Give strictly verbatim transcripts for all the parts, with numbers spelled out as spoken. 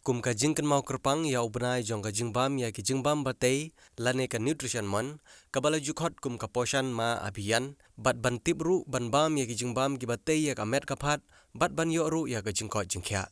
Kum ka jingkynmaw kyrpang ïa u bnai jong ka jingbam ïa ki jingbam ba tei lane ka Nutrition Month, kaba la ju khot kum ka Poshan Ma Abhiyan, bad ban tip ruh ban bam ïa ki jingbam kiba tei ïa ka met ka phad, bad ban ïoh ruh ïa ka jingkoit jingkhiah.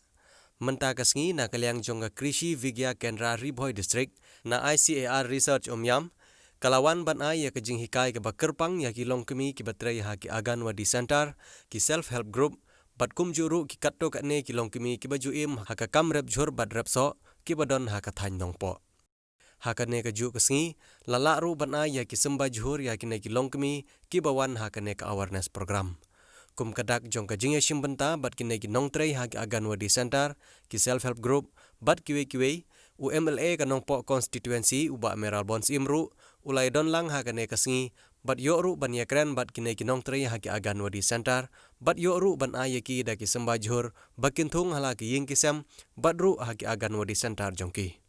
Mynta ka sngi na ka liang jong ka Krishi Vigyan Kendra Ri Bhoi District, na I C A R Research Umiam, ka la wan ban ai ïa ka jinghikai kaba kyrpang ïa ki longkmie kiba trei ha ki Anganwadi Center, ki Self Help Group, bad kumjuh ruh ki katto katne ki longkmie kiba ju im ha ka kam rep jhur bad rep soh kiba don ha ka thaiñ Nongpoh. Ha kane kajuh ka sngi, la lah ruh ban ai ïa ki symbai jhur ïa kine ki longkmie kiba wan ha kane ka awareness program. Kum ka dak jong ka jingïashim bynta bad kine ki nongtrei ha ki Anganwadi Center, ki Self Help Group, bad kiwei kiwei, u M L A ka Nongpoh Constituency u Bah Mayralborn Syiem ruh u la ïadon lang ha kane ka sngi, bad ïoh ruh ban ïakren bad kine ki nongtrei ha ki Anganwadi Center, bad ïoh ruh ban ai ïa ki da ki symbai jhur ba kin thung ha la ki ïing ki sem, bad ruh ha ki Anganwadi Center jong ki.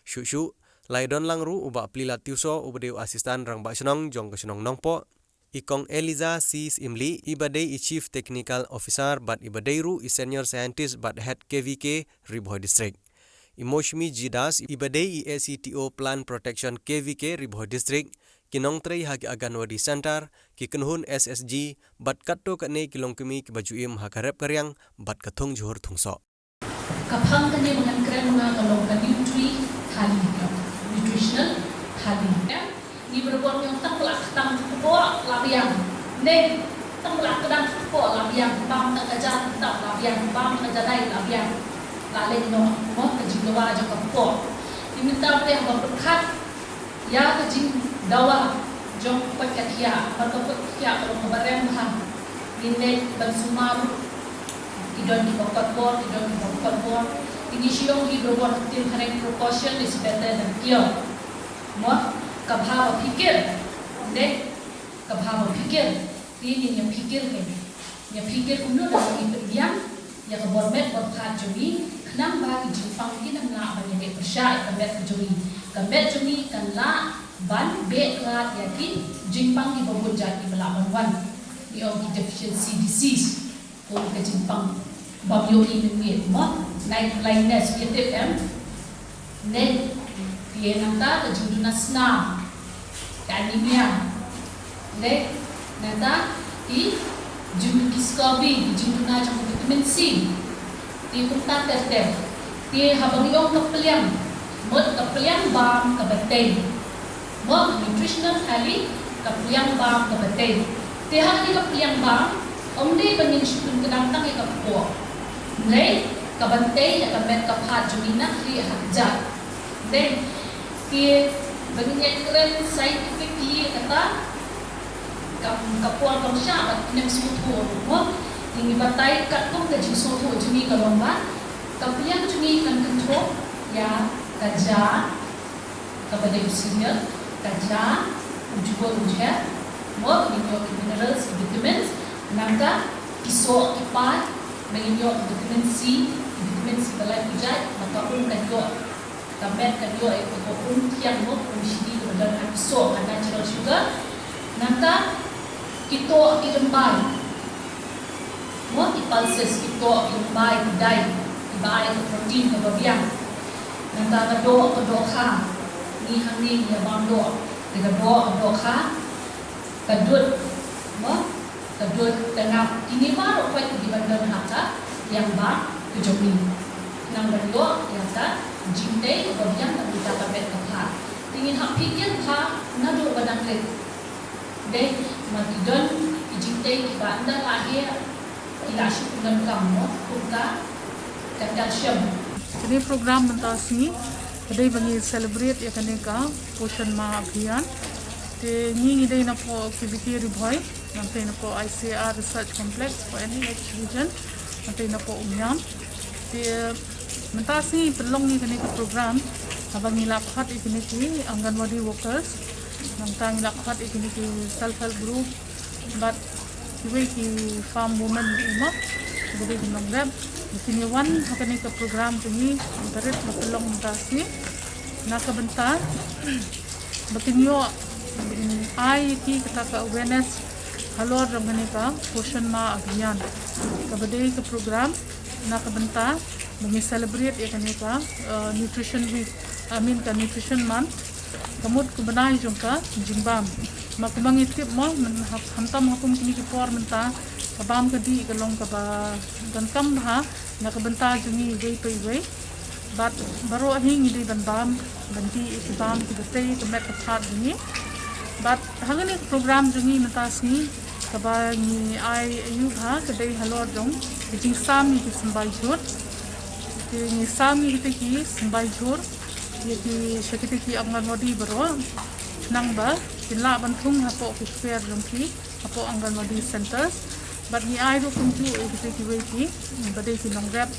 Shuh shuh, la ïadon lang ruh u Bah Plilat Tiewsoh uba dei u Assistant Rangbah Shnong jong ka shnong Nongpoh, i Kong Eliza C Syiemlieh iba dei i Chief Technical Officer bad iba dei ruh i Senior Scientist bad Head K V K Ri Bhoi District, i Moushami G Das iba dei i S E T O Plant Protection K V K Ri Bhoi District, ki nongtrei ha ki Anganwadi Center, ki kynhun S S G, bad katto katne ki longkmie kiba ju im ha ka rep ka riang bad ka thung jhur thung soh. Ka phang kane ba ngan kren ma nga ka long ka nutri thali, ka nutritional thali. Ngi byrngem ngi ong tang ba la kdang ka kpoh la biang. Ne, tang ba la kdang ka kpoh la biang, bam tang ka jan tang la biang, bam tang ka janai la biang. La leh noh mo ka jingdawa jong ka kpoh. Ngi mynta phi haba pyrkhat ïa ka jingdawa jong ka koit ka khiah, bad ka koit ka khiah ka long kaba rem bha. Ngin leit ban sumar, ki don kiba kot bor, ki don kiba kot bor. Te ngi shu ong hi bro, bor, te phareng, precaution is better than cure. Mo, ka bha ba phikir. Dei, ka bha ba phikir. Te ngin ïa phikir, ïa phikir kumno da ngi pynbiang ïa ka bor met bor phad jong ngi, khnang ba ki jingpang kin ym lah ban ïaleh pyrshah ïa ka met ka jong ngi. Ka met jong ngi kan lah ban beh lad ïa ki jingpang kiba bun jait kiba lah ban wan. Ngi ong ki deficiency disease. Kum ka jingpang bym ïohi mynmiet mo, night blindness, ngi tip em? Ne, te nangta ka jingduna snam, ka anemia. Ne, nangta ki jingduna ki scurvy, ki jingduna jong ka vitamin C. Te kumta ter ter. Te haba ngi ong ka pliang, mut ka pliang bam kaba tei. Mo, nutritional thali, ka pliang bam kaba tei. Te ha kane ka pliang bam, ym dei ba ngin shu pynkdang tang ïa ka kpoh. Hynrei ka ban tei ïa ka met ka phad jong ngi na khlieh ha kjat. Dei, te ba ngin ïakren scientifically kata, kam, ka por kam shah bad ngim sngewthuh ruh mo. Ngi batai katkum ka jingsngewthuh jong ngi ka long ba ka pliang jong ngi kan kynthup ïa ka ja, kaba dei u silic, ka ja, u jubor, u jer, mo, ngin ïoh ki minerals, ki vitamins, nangta ki soh ki paid, ba ngin ïoh ki vitamin C, ki vitamin C ba lai pujat, ba ka um kan ïoh, ka met kan ïoh ïa ka um thiang mo, um shini kaba don ha ki soh, ka natural sugar, nangta ki toh ki lymbai. Mo, ki pulses, ki toh ki lymbai, ki dei kiba ai ka protein kaba biang. Nangta ka doh, ka dohkha. Ngi hangne ngi ïa bam doh. Te ka doh, ka dohkha, ka dud, mo, ka dud, ka ngap. Kine baroh peit ki ban don ha ka pliang bam ka jong ngi. Nang ban ïoh ïa ka jingtei kaba biang na ka bynta ka met ka phad. Te ngin hap phikir bha naduh ba dang rit. Dei, ma ki don ki jingtei kiba ynda la heh ki la shu pyndonkam mo, kum ka, ka calcium. Kane program mynta sngi ka dei ba ngi celebrate ïa kane ka Poshan Ma Abhiyan. Te ngi ngi dei napoh K V K Ri Bhoi, nangtei napoh I C A R Research Complex for N E H region, nangtei napoh Umiam. Te mynta sngi pynlong ïa kane ka program haba ngi la khot ïa kine ki Anganwadi workers, nangta ngi la khot ïa kine ki self help group, bad kiwei ki farm women ki, mo, kiba dei ki nongrep. Ki ïa wan ha kane ka program jong ngi, ka rit ba pynlong mynta sngi na ka bynta ba kin ïoh, mm, ai ïa ki kata ka awareness halor jong kane ka Poshan Ma Abhiyan, kaba dei ka program na ka bynta ba ngi celebrate ïa kane ka, uh, nutrition week, I mean ka nutrition month. Ka mut ka bnai jong ka jingbam. Ma kumba ngi tip mo, mynta ha, khamtam ha kum kine ki por mynta, ka bam ka dih ka long kaba donkam bha na ka bynta jong ngi iwei pa iwei. Bad baroh hi ngi dei ban bam, ban dih ïa ki bam kiba tei ka met ka phad jong ngi. Bad ha kane ka program jong ngi mynta sngi, kaba ngi ai aïu bha ka dei halor jong ka jingsam ïa ki symbai jhur. Te ngi sam ïa kita ki symbai jhur ïa ki, sha kita ki Anganwadi baroh, nangba kin lah ban thung hapoh ki kper jong ki, hapoh Anganwadi centres. Bad ngi ai ruh kumjuh ïa kita kiwei ki, ba dei ki nongrep,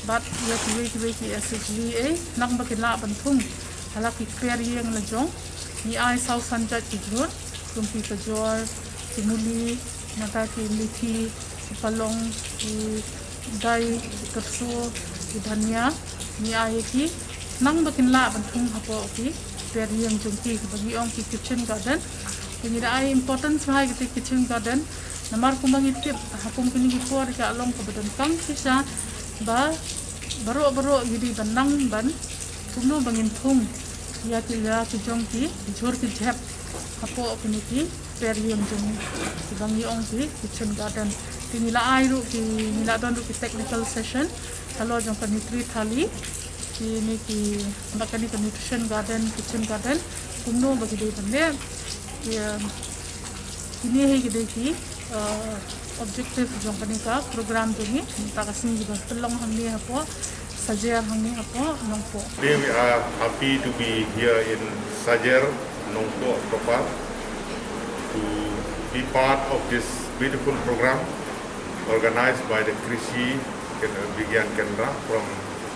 bad ïa kiwei kiwei ki S H G A, nangba kin lah ban thung ha la ki kper ïing la jong. Ngi ai saw san jait ki jhur, kum ki kajor, ki muli, nangta ki mithi, ki palong, ki dai, ki kyrso, ki dhania. Ngi ai ïa ki, nangba kin lah ban thung hapoh ki kper ïing jong ki, ba ngi ong ki kitchen garden. Te ngi da ai importance bha ïa kita ki kitchen garden, namar kumba ngi tip, ha kum kine ki por ka long kaba donkam shisha, ba baroh baroh ngi dei ban nang ban kumno ba ngin thung ïa ki, ïa ki jong ki jhur ki jhep hapoh kine ki kper ïing jong ngi, kiba ngi ong ki kitchen garden. Te ngi la ai ruh ki, ngi la don ruh ki technical session halor jong ka nutri thali, kine ki, ba kane ka nutrition garden, kitchen garden, kumno ba ki dei ban leh. Ki, um, kine hi ki dei ki, uh, objective jong kane ka program jong ngi mynta ka sngi, kiba pynlong hangne hapoh Sajer, hangne hapoh Nongpoh. Today we are happy to be here in Sajer, Nongpoh proper, to be part of this beautiful program organized by the Krishi Vigyan Kendra from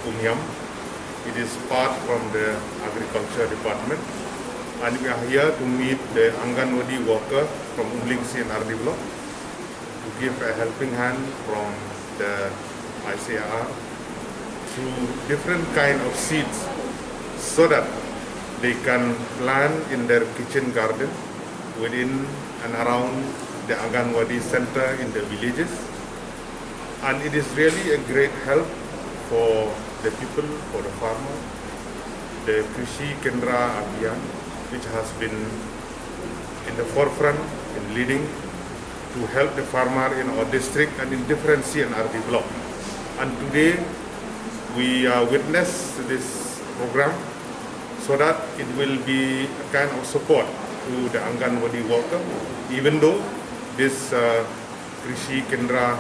Umiam. It is part from the Agriculture Department, and we are here to meet the Anganwadi worker from Umlingsi and R D Block to give a helping hand from the I C A R through different kind of seeds, so that they can plant in their kitchen garden within and around the Anganwadi center in the villages. And it is really a great help for the people, for the farmer. The Krishi Kendra Abhiyan, which has been in the forefront in leading to help the farmer in our district and in different C and R D block. And today, we, uh, witness this program, so that it will be a kind of support to the Anganwadi worker, even though this, uh, Krishi Kendra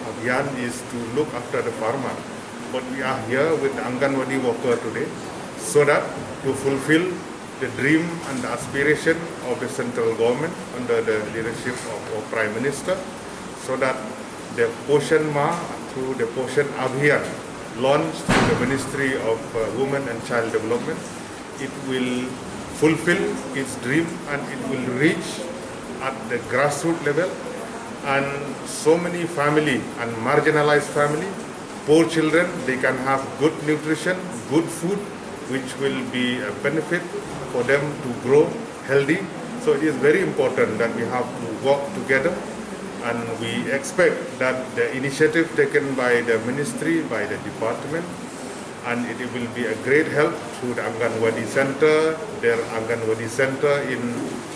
Abhiyan is to look after the farmer. But we are here with the Anganwadi worker today, so that to fulfill the dream and the aspiration of the central government under the leadership of our Prime Minister, so that the Poshan Ma, through the Poshan Abhiyan launched through the Ministry of, uh, Women and Child Development, it will fulfill its dream and it will reach at the grassroots level, and so many family and marginalized family, poor children, they can have good nutrition, good food, which will be a benefit for them to grow healthy. So it is very important that we have to work together, and we expect that the initiative taken by the ministry, by the department, and it will be a great help to the Anganwadi center, their Anganwadi center in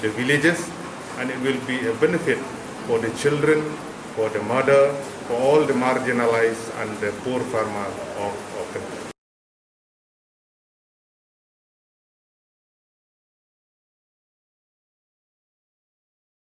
the villages, and it will be a benefit for the children, for the mother, for all the marginalized and the poor farmers of